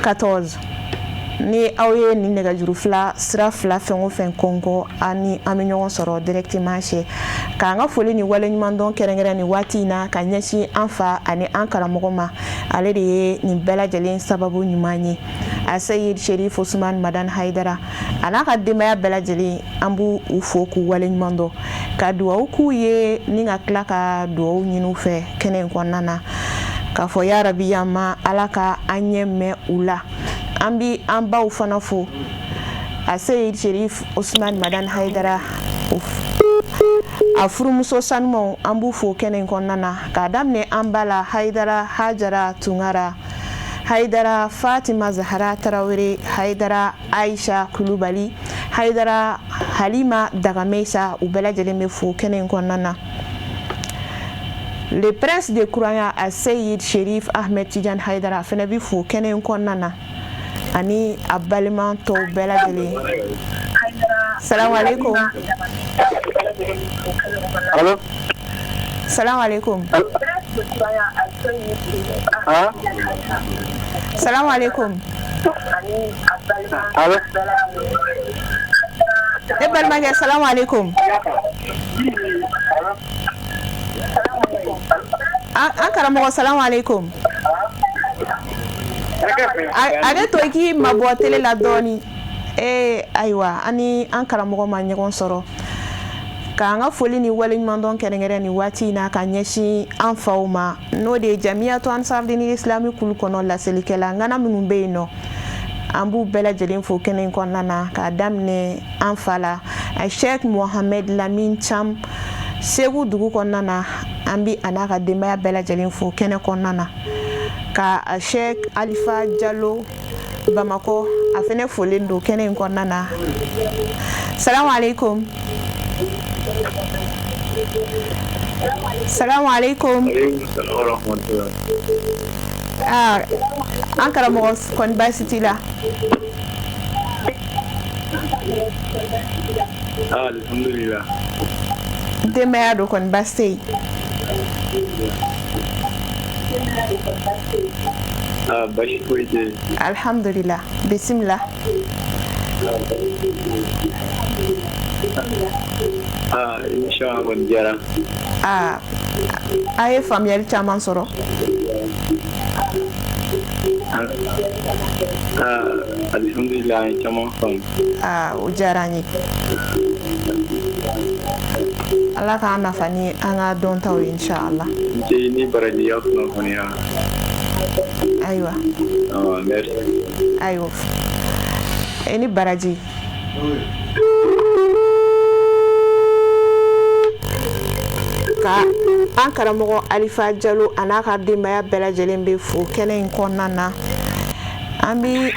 14. Ni aw ye nin nɛgɛjuru fila sira fila fɛn o fɛn kɔnkɔ, ani an bɛ ɲɔgɔn sɔrɔ directement. Cɛ k'an ka foli ni waleɲumandɔn kɛrɛnkɛrɛn nin waati in na ka ɲɛsin an fa ani an karamɔgɔ ma. Ale de ye nin bɛɛ lajɛlen sababu ɲuman ye, a Seyid Sherif Usman Madan Haidara, a n'a ka denbaya bɛɛ lajɛlen. An b'u u fo k'u waleɲuman dɔn, ka dugawu k'u ye, ni ka tila ka dugawu ɲini u fɛ kɛnɛ in kɔnɔna na, k'a fɔ yarabi an ma Ala ka an ɲɛ mɛn u la. An bi an baw fana fo, a Seyid Sherif Usman Madan Haidara a furumuso sanumaw, an b'u fo kɛnɛ in kɔnɔna na, k'a daminɛ an ba la Haidara Hajara Tunkara, Haidara Fatima Zahara Tarawele, Haidara Aisha Kulubali, Haidara Halima Dagamesa, u bɛɛ lajɛlen bɛ fo kɛnɛ in kɔnɔna na. Le prince de croyants, a Seyid Sherif Ahmed Tidiane Haidara, a fana bɛ fo kɛnɛ in kɔnɔna na, ani a balima tɔw bɛɛ lajɛlen. Salamu alaikum. Allo. Salamu alaikum. Ah? Salamu alaikum. Allo. Ne balimakɛ, salamu alaikum. An karamɔgɔ, salamu alaikum. Ale to i k'i mabɔ télé la dɔɔni. Ee, ayiwa, an ni an karamɔgɔ ma ɲɔgɔn sɔrɔ. K'an ka foli ni waleɲumandɔn kɛrɛnkɛrɛn nin waati in na ka ɲɛsin an faw ma, n'o de ye Jamiyatu Ansardini Islami kulu kɔnɔ laselikɛla ŋana minnu bɛ yen nɔ, an b'u bɛɛ lajɛlen fo kɛnɛ in kɔnɔna na, k'a daminɛ an fa la, Sheikh Mohamed Lamine Cham, Segu dugu kɔnɔna na. An bi a n'a ka denbaya bɛɛ lajɛlen fo kɛnɛ kɔnɔna na, ka Sheikh Alifa Jalo Bamakɔ, a fɛnɛ folen don kɛnɛ in kɔnɔna na. Salamu alaikum. Salamu alaikum. Ah, an karamɔgɔ, kɔni baasi t'i la? Alhamdulillah. Denbaya don, kɔni baasi tɛ yen? Ah, baasi foyi tɛ yen. Alhamdulillah, bisimila. Ah, émission kɔni diyara. Ah, a ye faamuyali caman sɔrɔ. Ah, alhamdulillah, an ye caman faamu. Ah, o diyara an ye. Ala k'an nafa ni an ka dɔntaw ye, inshallah. N ce ni baraji ya kunnafoniya. Ayiwa. Ah, merci. Ayiwa, e ni baraji. Ka an karamɔgɔ Alifa Jalo a n'a ka denbaya bɛɛ lajɛlen bɛ fo kɛnɛ in kɔnɔna na. An bi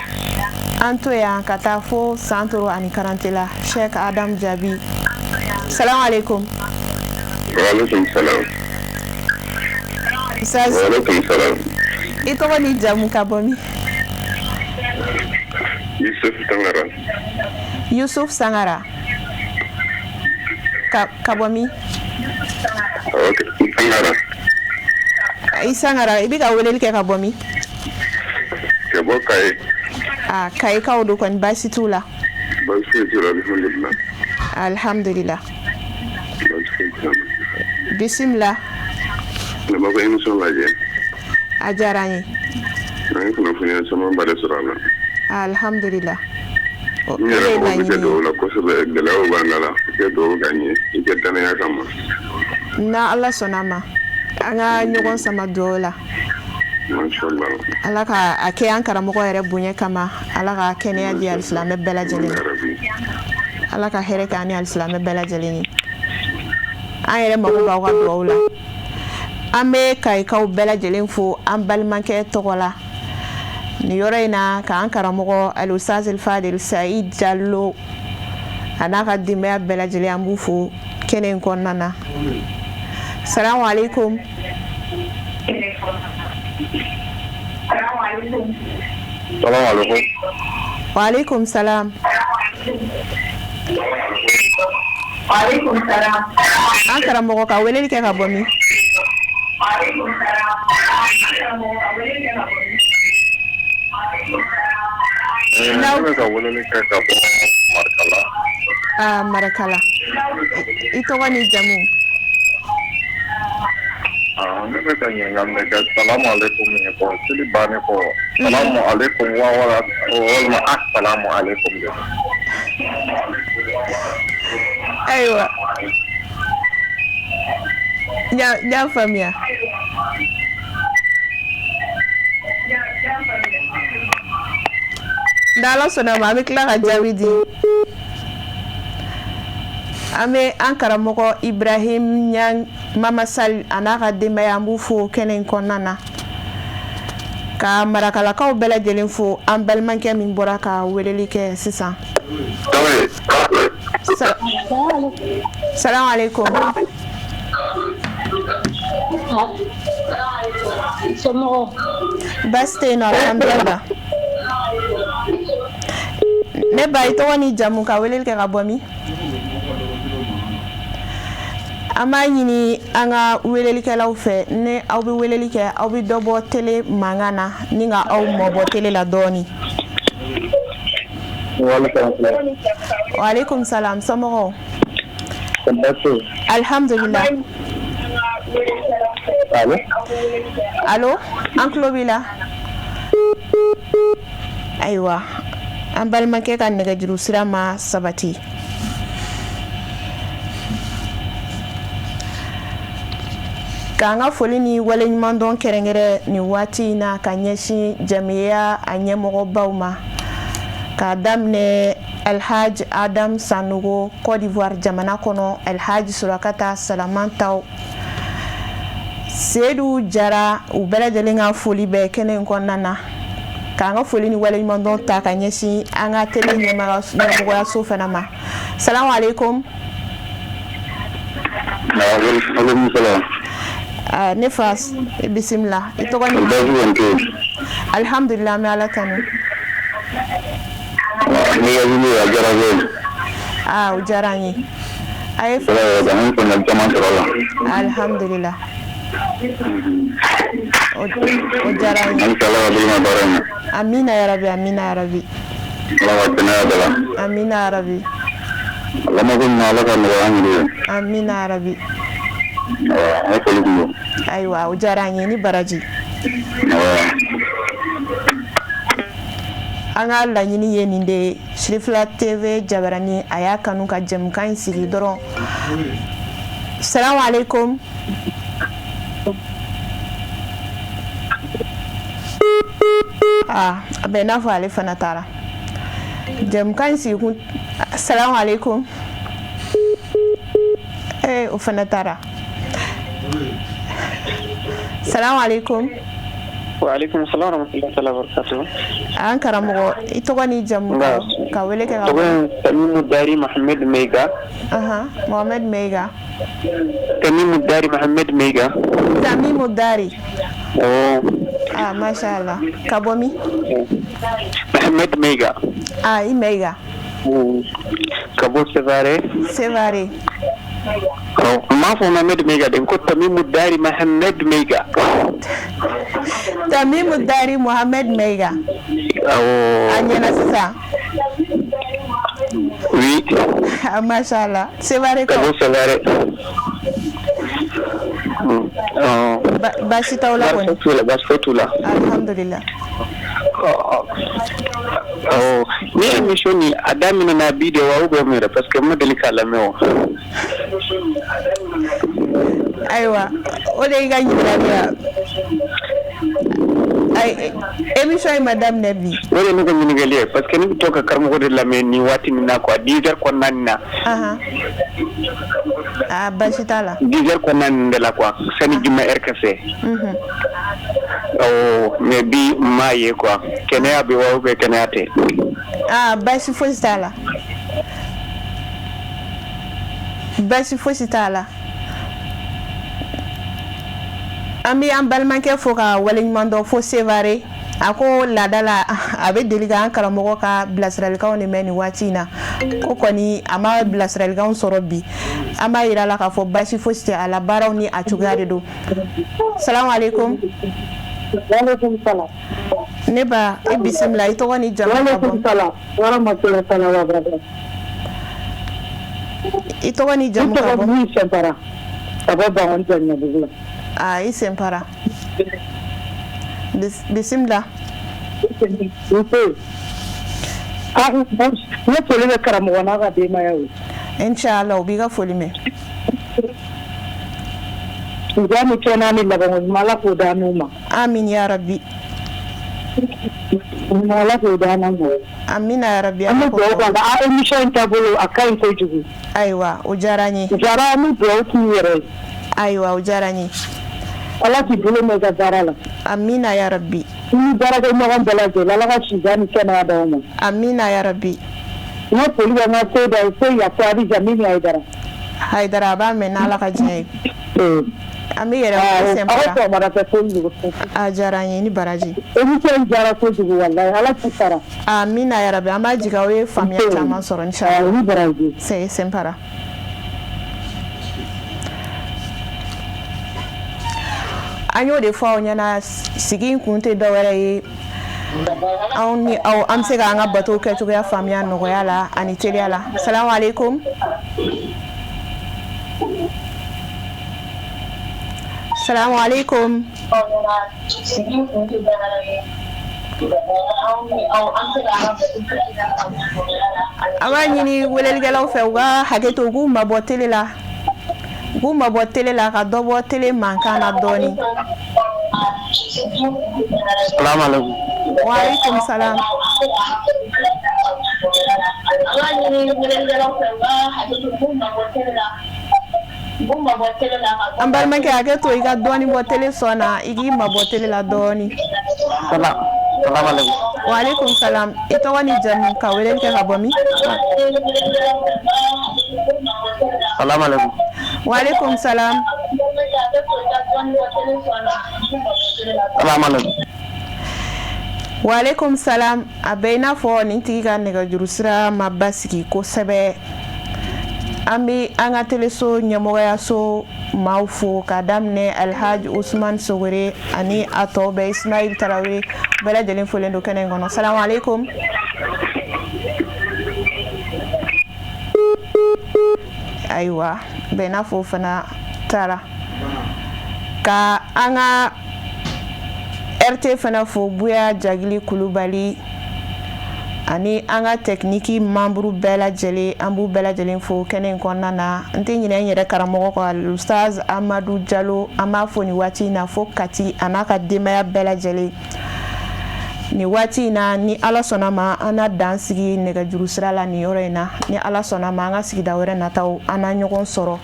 an to yan ka taa fo Santoro ani Karante la, Sheikh Adam Jaabi. Salamu alaikum. Waaleykum salam. Ustaz. Waaleykum salam. I tɔgɔ ni jamu, ka bɔ min? Yusuf Tangara. Yusuf Sangara, ka bɔ min? Ok, Tangara. I Sangara, i bɛ ka weleli kɛ ka bɔ min? Ka bɔ Kaye. Ah, Kayikaw don, kɔni baasi t'u la? Baasi foyi t'u la, alhamdulillah. Alhamdulillah. Baasi foyi t'u la. Bisimila. Ne b'aw ka émission lajɛ. A diyara an ye. An ye kunnafoniya camanba de sɔrɔ a la. Alhamdulillah. N yɛrɛ mago bɛ kɛ dugawu la kosɛbɛ, gɛlɛyaw b'an da la. I kɛ dugawu k'an ye, i kɛ danaya kama. Na Ala sɔnna a ma, an ka ɲɔgɔn sama dugawu la. Mashallah. Ala ka a kɛ an karamɔgɔ yɛrɛ bonya kama. Ala ka kɛnɛya di alisilamɛ bɛɛ lajɛlen ma. Ala ka hɛrɛ kɛ an ni alisilamɛ bɛɛ lajɛlen ye. An yɛrɛ mago b'aw ka dugawu la. An bɛ Kayikaw bɛɛ lajɛlen fo an balimakɛ tɔgɔ la. Nin yɔrɔ in na, k'an karamɔgɔ Alustaz Fadel Said Jalo a n'a ka denbaya bɛɛ lajɛlen, an b'u fo kɛnɛ in kɔnɔna na. Salamu aleykum. Salamu aleykum. Wa aleykum salam. An karamɔgɔ, ka weleli kɛ ka bɔ min? Ne bɛ ka weleli kɛ ka bɔ Marakala. Aa, Marakala. I tɔgɔ ni jamu? Ne bɛ ka ɲininkali de kɛ, salamu aleykum ye kɔ, seli bannen kɔ, salamu aleykum wa wala walima asalamu aleykum de? Ayiwa, n y'a faamuya. N'Ala sɔnna ma, an bɛ tila ka jaabi di. An bɛ an karamɔgɔ Ibrahim Ɲang Mamasal a n'a ka denbaya, an b'u fo kɛnɛ in kɔnɔna na, ka Marakalakaw bɛɛ lajɛlen fo. An balimakɛ min bɔra ka weleli kɛ sisan, salamu aleykum. Somɔgɔw? Baasi tɛ yen nɔ, alhamdulilah. Ne ba, i tɔgɔ ni jamu, ka weleli kɛ ka bɔ min? An b'a ɲini an ka welelikɛlaw fɛ, ni aw bɛ weleli kɛ, aw bɛ dɔ bɔ télé mankan na ni ka aw mabɔ télé la dɔɔni. Waaleykum salam. Somɔgɔw? Alhamdulilah. Allo, an tulo b'i la. Ayiwa, an balimakɛ ka nɛgɛjuru sira ma sabati. K'an ka foli ni waleɲumandɔn kɛrɛnkɛrɛn nin waati in na ka ɲɛsin jamiya a ɲɛmɔgɔbaw ma, k'a daminɛ Alhaji Adam Sanogo, Côte d'Ivoire jamana kɔnɔ, Alhaji Surakata Salamantaw, Sedu Jara, u bɛɛ lajɛlen ka foli bɛ kɛnɛ in kɔnɔna na. K'an ka foli ni waleɲumandɔn ta ka ɲɛsin an ka télé ɲɛmɔgɔyaso fana ma. Salamu aleykum. Aleykum salam. Ne fa, bisimila. I tɔgɔ ni? Baasi kɔni tɛ yen. Alhamdulilah, an bɛ Ala tanu. Ne ka wuli a diyara n ye. Aa, o diyara an ye. A ye An ye faamuyali caman sɔrɔ a la. Alhamdulilah, o diyara an ye. Halisa Ala ka bolo mɛn baara in na. Amina yarabi, amina yarabi. Ala ka kɛnɛya da la. Amina yarabi. Ala mako ɲuman, Ala ka nɔgɔya an yɛrɛ ye. Amina yarabi. An ka foli kun don. Ayiwa, o diyara an ye ni baraji. An ka laɲini ye nin de ye. Sirifila TV jabarani a y'a kanu ka jɛmukan in sigi dɔrɔn. Salamu aleykum. Aa, a bɛ n'a fɔ ale fana taara jɛmukan in sigi kun. Salamu aleykum. Ee, o fana taara. Salamu aleykum. Waaleykum salam warahmatullahi taala wabarakatuh. An karamɔgɔ, i tɔgɔ ni jamu, ka wele kɛ ka Tɔgɔ ye Tamimu Dari Mohamed Meiga. Ahan, Mohamed Meiga. Tamimu Dari Mohamed Meiga. Tamimu Dari. Awɔ. Ah, masha Allah. Ka bɔ min? Mohamed Meiga. Ah, i Meiga. Ka bɔ Sevare. Sevare. N m'a fɔ Mohamed Meiga de, n ko Tamimu Dari Mohamed Meiga. Tamimu Dari Mohamed Meiga. Awɔ. A ɲɛna sisan. Oui. Ah, masha Allah. Sevare. Ka bɔ Sevare. Baasi t'aw la kɔni? Baasi t'u la, baasi foyi t'u la. Alhamdulillah. Awɔ, ni émission nin a daminɛna bi de wa, ou bien mun yɛrɛ? Parce que n ma deli k'a lamɛn o. Ayiwa, o de y'i ka ɲininkali ye. Ayi, émission in ma daminɛ bi. O de ye ne ka ɲininkali ye, parce que ne bɛ to ka karamɔgɔ de lamɛn nin waati nin na quoi, 10 heures kɔnɔna nin na. Ah, baasi t'a la. 10 heures kɔnɔna ninnu de la quoi, sani juma heure ka se. Awɔ, mais bi n m'a ye quoi. Kɛnɛya bɛ wa ou bien kɛnɛya tɛ? Ah, baasi fosi t'a la. Baasi fosi t'a la. An bɛ an balimakɛ fo ka waleɲuman dɔn fo Sevare. A ko laada la a bɛ deli ka an karamɔgɔ ka bilasiralikanw de mɛn nin waati in na, ko kɔni a ma bilasiralikanw sɔrɔ bi. An b'a yira la k'a fɔ baasi fosi tɛ a la, baaraw ni a cogoya de don. Salamu aleykum. Waaleykum salam. Ne ba, i bisimila, i tɔgɔ ni jamu ka bɔ? Waaleykum salam wa rahmatullahi ta'ala wa barakatuh. I tɔgɔ ni jamu ka bɔ? Ne tɔgɔ Bui Sɛnpara ka bɔ Bankɔni Jaɲɛbugu la. Aa, i Sɛnpara. Bisimila. Nse. Ah, ne foli bɛ karamɔgɔ n'a ka denbaya ye. Inchallah, u b'i ka foli mɛn. Nka ni kɛnɛya ni labanko ɲuman, Ala k'o d'an n'u ma. Amin ya rabbi. Ala k'o d'an n'u ma. Amina ya rabbi. An bɛ dugawu k'a la, a émission in taabolo a ka ɲi kojugu. Ayiwa, o diyara n ye. Jara, an bɛ dugawu k'i yɛrɛ ye. Ayiwa, o diyara n ye. Ala k'i bolo mɛn i ka baara la. Amina ya rabbi. I ni baarakɛɲɔgɔn bɛɛ lajɛlen, Ala ka sijan ni kɛnɛya d'aw ma. Amina ya rabbi. N ka foli bɛ n ka so da fo Yaku Abidjan min Hayidara. Hayidara, a b'a mɛn n'Ala ka diɲɛ ye. An bɛ yɛrɛ Aw sɔgɔmada fɛ foli don. A diyara n ye, ni baraji. Émission in diyara kojugu walahi, Ala k'i sara. Amina ya rabbi, an b'a jigi aw ye faamuya caman sɔrɔ inchallah. Ni baraji. C'est Sɛnpara. An y'o de fɔ aw ɲɛna, sigi in kun tɛ dɔwɛrɛ ye, anw ni aw an bɛ se k'an ka bato kɛcogoya faamuya nɔgɔya la ani teliya la. Salamu aleykum. Salamu aleykum. An b'a ɲini welelikɛlaw fɛ, u ka hakɛ to, u k'u mabɔ tele la, u k'u mabɔ tele la, ka dɔ bɔ tele mankan na dɔɔni. Salamu aleykum. Wa aleykum salam. An balimakɛ, hakɛ to, i ka dɔɔni bɔ tele sɔn na, i k'i mabɔ tele la dɔɔni. Salamu aleykum. Wa aleykum salam. I tɔgɔ ni jamu, ka weleli kɛ ka bɔ min? Salamu aleykum. Wa aleykum salam. Salamu aleykum. Wa aleykum salam. A bɛ i n'a fɔ nin tigi ka nɛgɛjuru sira ma basigi kosɛbɛ. An bɛ an ka teleso ɲɛmɔgɔyaso maaw fo ka daminɛ Alhaji Usman Sogore ani a tɔw bɛɛ, Ismail Tarawele, bɛɛ lajɛlen folen don kɛnɛ in kɔnɔ. Salamu aleykum. Ayiwa, bɛɛ n'a fɔ fana taara ka an ka RT fana fo, Buya Jagili Kulubali ani an ka technique membre bɛɛ lajɛlen, an b'u bɛɛ lajɛlen fo kɛnɛ in kɔnɔna na. N tɛ ɲinɛ n yɛrɛ karamɔgɔ kɔ, Ustaz Amadu Jalo, an b'a fo nin waati in na fo Kati, a n'a ka denbaya bɛɛ lajɛlen. Nin waati in na, ni Ala sɔnna ma, an na dan sigi nɛgɛjuru sira la nin yɔrɔ in na. Ni Ala sɔnna ma, an ka sigida wɛrɛ nataw, an na ɲɔgɔn sɔrɔ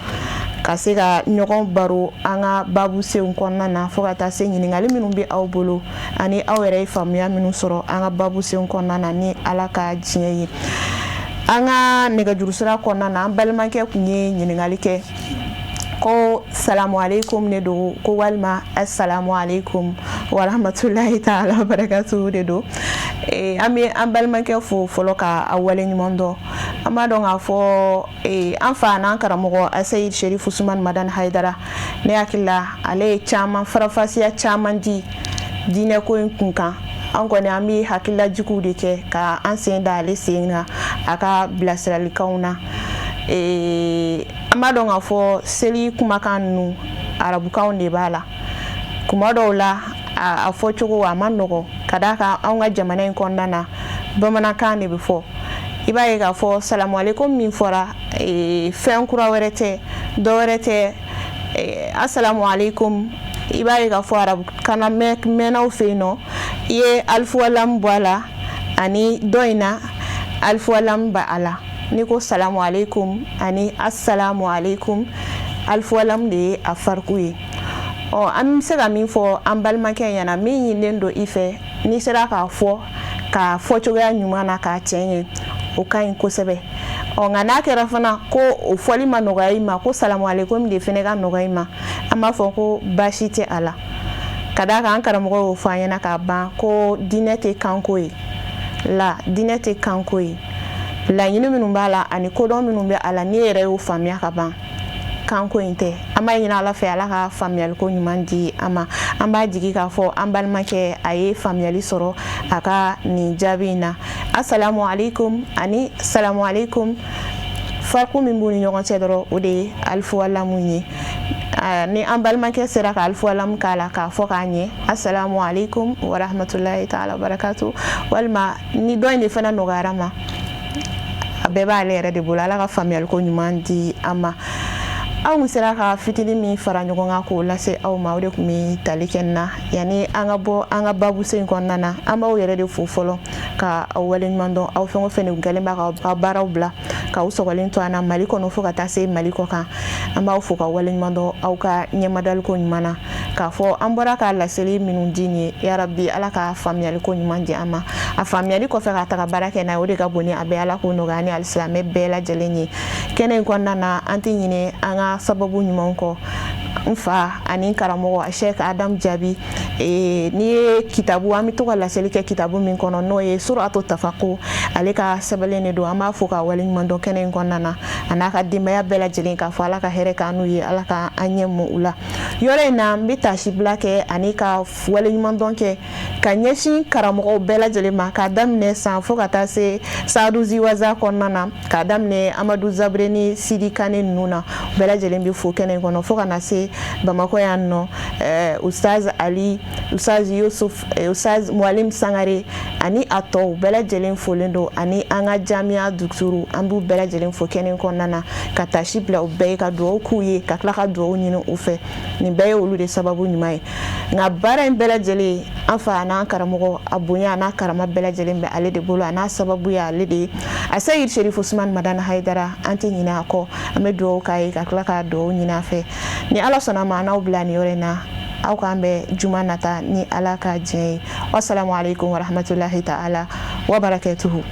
ka se ka ɲɔgɔn baro an ka babu senw kɔnɔna na, fo ka taa se ɲininkali minnu bɛ aw bolo ani aw yɛrɛ ye faamuya minnu sɔrɔ an ka babu senw kɔnɔna na, ni Ala ka diɲɛ ye. An ka nɛgɛjuru sira kɔnɔna na, an balimakɛ tun ye ɲininkali kɛ ko salamu aleykum de don, ko walima assalamu aleykum wa rahmatulahi ta'ala wa barakatuhu de don. An bɛ an balimakɛ fo fɔlɔ ka a wale ɲuman dɔn. An b'a dɔn k'a fɔ an fa n'an karamɔgɔ Aseyid Sherif Usman Madani Hayidara, ne hakili la ale ye caman farafasiya caman di diinɛko in kun kan. An kɔni an bɛ hakililajigiw de kɛ ka an sen da ale sen kan a ka bilasiralikanw na. An b'a dɔn k'a fɔ seli kumakan ninnu, arabukanw de b'a la. Kuma dɔw la a fɔcogo a ma nɔgɔ, ka d'a kan anw ka jamana in kɔnɔna na bamanankan de bɛ fɔ. I b'a ye k'a fɔ salamu aleykum min fɔra, fɛn kura wɛrɛ tɛ, dɔ wɛrɛ tɛ. Assalamu aleykum, i b'a ye k'a fɔ arabukan mɛnnaw fɛ yen nɔ, i ye alifuwalam bɔ a la ani dɔ in na alifuwalam ba a la. N'i ko salamu aleykum ani assalamu aleykum, Alifuwalamu de ye a fariku ye. Ɔ, an bɛ se ka min fɔ an balimakɛ ɲɛna, min ɲininen don i fɛ, n'i sera k'a fɔ k'a fɔ cogoya ɲuman na k'a cɛ ɲɛ, o ka ɲi kosɛbɛ. Ɔ, nka n'a kɛra fana ko o fɔli ma nɔgɔya i ma, ko salamu aleykum de fana ka nɔgɔya i ma, an b'a fɔ ko baasi tɛ a la, ka d'a kan an karamɔgɔ y'o fɔ an ɲɛna k'a ban ko diinɛ tɛ kanko ye la, diinɛ tɛ kanko ye. Laɲini minnu b'a la ani kodɔn minnu bɛ a la, n'i yɛrɛ y'o faamuya ka ban, kanko in tɛ. An b'a ɲini Ala fɛ, Ala ka faamuyaliko ɲuman di an ma. An b'a jigi k'a fɔ an balimakɛ a ye faamuyali sɔrɔ a ka nin jaabi in na. Asalamu aleykum ani salamu aleykum, fariku min b'u ni ɲɔgɔn cɛ dɔrɔn, o de ye alifuwalamu ye. Ni an balimakɛ sera ka alifuwalamu k'a la k'a fɔ k'a ɲɛ, asalamu aleykum wa rahmatulahi taala barakatu, walima ni dɔ in de fana nɔgɔyara ma, a bɛɛ b'ale yɛrɛ de bolo. Ala ka faamuyaliko ɲuman di an ma. Anw sera ka fitinin min fara ɲɔgɔn kan k'o lase aw ma, o de tun bɛ tali kɛ nin na. Yanni an ka bɔ an ka babusen in kɔnɔna na, an b'aw yɛrɛ de fo fɔlɔ ka aw waleɲuman dɔn, aw fɛn o fɛn de kɛlen b'a ka baaraw bila k'aw sɔgɔlen to an na Mali kɔnɔ fo ka taa se Mali kɔ kan. An b'aw fo ka waleɲuman dɔn aw ka ɲɛmadaliko ɲuman na, k'a fɔ an bɔra ka laseli minnu di nin ye, yarabi Ala ka faamuyaliko ɲuman di an ma. A faamuyali kɔfɛ ka taga baara kɛ n'a ye, o de ka bon ni a bɛɛ. Ala k'o nɔgɔya ni alisilamɛ bɛɛ lajɛlen ye. Kɛnɛ in kɔnɔna na, an tɛ ɲinɛ an ka sababu ɲumanw kɔ, n fa ani karamɔgɔ Sheikh Adam Jaabi. N'i ye kitabu, an bɛ to ka laseli kɛ kitabu min kɔnɔ, n'o ye Suratu Tafako, ale ka sɛbɛnlen de don. An b'a fo ka waleɲuman dɔn kɛnɛ in kɔnɔna na, a n'a ka denbaya bɛɛ lajɛlen, k'a fɔ Ala ka hɛrɛ k'an n'u ye, Ala ka an ɲɛ mɔ u la. Yɔrɔ in na, n bɛ taasibila kɛ ani ka waleɲumandɔn kɛ ka ɲɛsin karamɔgɔw bɛɛ lajɛlen ma, k'a daminɛ san fo ka taa se Sadu Ziwaza kɔnɔna na, k'a daminɛ Amadu Zabure ni Sidi Kane ninnu na, bɛɛ lajɛlen bɛ fo kɛnɛ in kɔnɔ, fo ka na se Bamakɔ yan nɔ, Ustaz Ali, Ustaz Yusuf, Ustaz Mualim Sangare ani a tɔw bɛɛ lajɛlen folen don, ani an ka jamiya duguturu, an b'u bɛɛ lajɛlen fo kɛnɛ in kɔnɔna na, ka tasi bila u bɛɛ ye, ka dugawu k'u ye, ka tila ka dugawu ɲini u fɛ. Nin bɛɛ ye olu de sababu ɲuman ye. Nka baara in bɛɛ lajɛlen, an fa n'an karamɔgɔ, a bonya n'a karama bɛɛ lajɛlen bɛ ale de bolo, a n'a sababu ye ale de ye, a Seyid Sherif Usman Madani Hayidara. An tɛ ɲinɛ a kɔ, an bɛ dugawu k'a ye ka tila ka dugawu ɲini a fɛ. Ni Ala sɔnna ma, an n'aw bila nin yɔrɔ in na. Aw k'an bɛn juma nata ni Ala ka diɲɛ ye. Wasalamu aleykum warahmatulahi taala wabarakatuhu.